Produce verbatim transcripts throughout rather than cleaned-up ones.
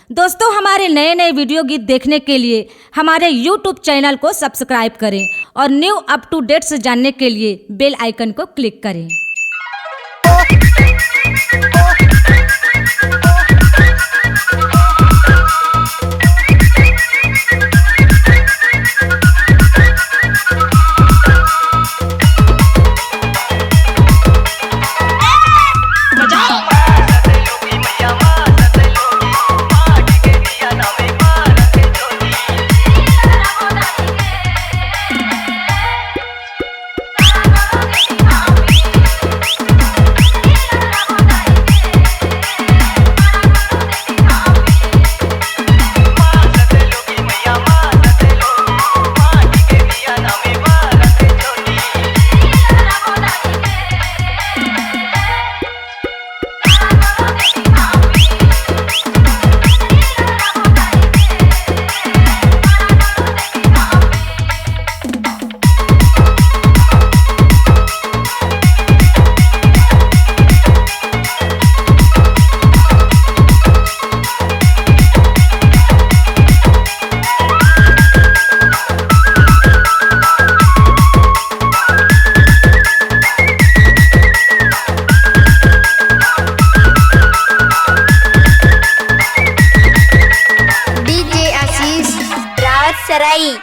दोस्तों, हमारे नए नए वीडियो गीत देखने के लिए हमारे YouTube चैनल को सब्सक्राइब करें और न्यू अप टू डेट से जानने के लिए बेल आइकन को क्लिक करें। DJ आशीष रावत सराई।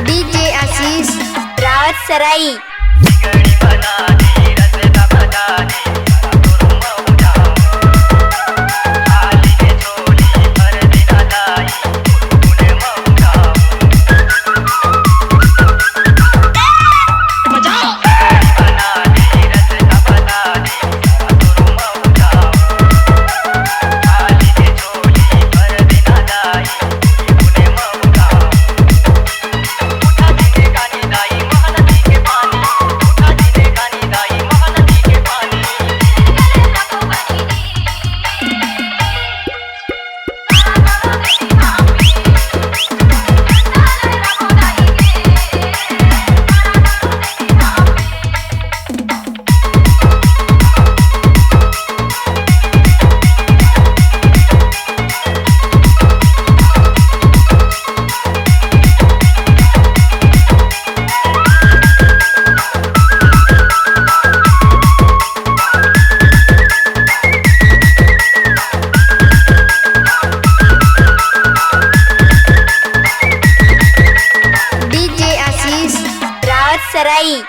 DJ आशीष रावत सराई। DJ आशीष रावत सराई।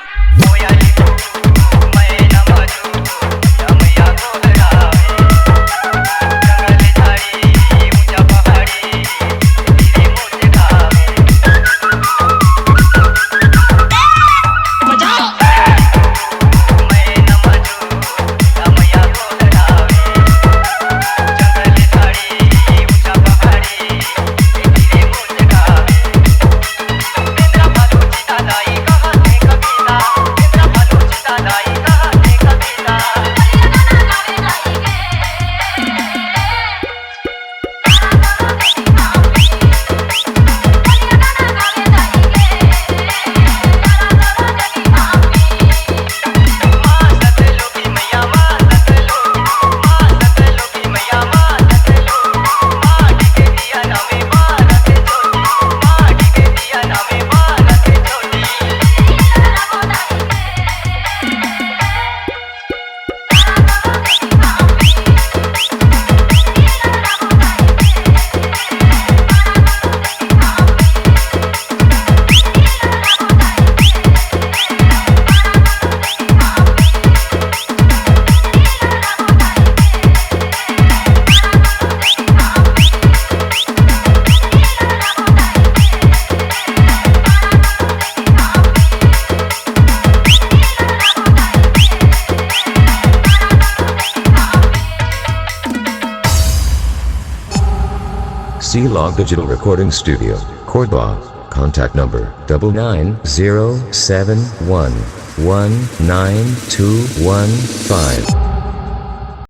C Log Digital Recording Studio, Cordoba. Contact number double nine zero seven one one nine two one five.